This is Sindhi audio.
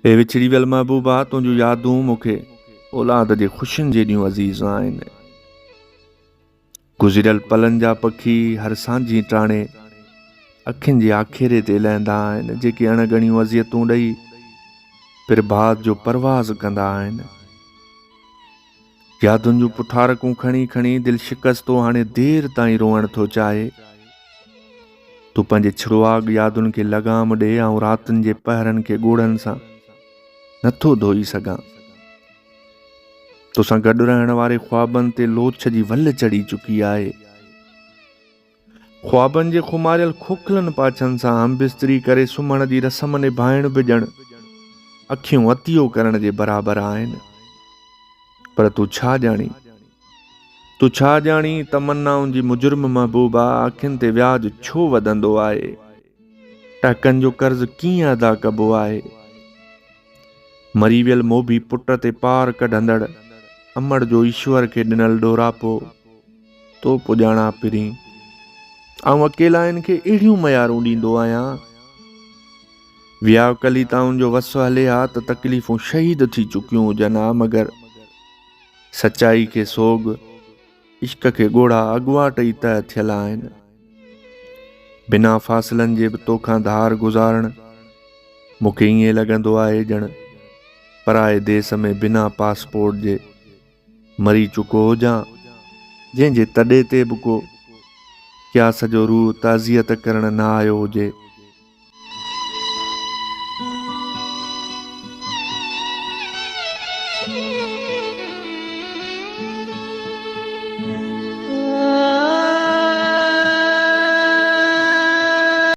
اي وڇڙي ويل محبوبا، تنهنجون يادون مون کي اولاد جي خوشين جيڏيون عزيز آهن. گذريل پلن جا پکي هر سانجهي ٽاڻي اکين جي آکيري تي لهندا آهن، جيڪي اڻ ڳڻيون اذيتون ڏئي پرڀات جو پرواز ڪندا آهن. يادن جون پٺارڪون کڻي کڻي دل شڪستو هاڻي دير تائين روئڻ ٿو چاهي. تون پنهنجي ڇڙواڳ يادن کي لغام ڏي، آئون راتن جي پهرن کي ڳوڙهن سان نٿو ڌوئي سگهان. توسان گڏ رهڻ واري خوابن تي لوڇ جي ول چڙهي چڪي آهي. خوابن جي خماريل کوکلن پاڇن سان همبستري ڪري سمهڻ جي رسم نڀائڻ به ڄڻ اکيون عطيو ڪرڻ جي برابر آهن. پر تون ڇا ڄاڻين؟ تون ڇا ڄاڻين تمنائن جي مجرم محبوبا اکين تي وياج ڇو وڌندو آهي؟ ٽهڪن جو قرض ڪيئن ادا ڪبو آهي؟ مري ويل موڀي پٽ تي پار ڪڍندڙ امڙ جو ايشور کي ڏنل ڏوراپو تو پڄاڻا پرين آئون اڪيلائين کي اهڙيون ميارون ڏيندو آهيان. ويا ڪليتائن جو وس هلي ها ته تڪليفون شهيد ٿي چڪيون هجن ها مگر سچائي کي سوڳ، عشق کي ڳوڙها اڳواٽ ئي طئه ٿيل آهن. بنا فاصلن جي به توکان ڌار گذارڻ مون کي ائين لڳندو آهي ڄڻ پرائي ديس ۾ بنا پاسپورٽ جي مري چڪو هجان، جنهن جي تڏي تي به ڪو قياس جو روح تعزيت ڪرڻ نه آيو هجي.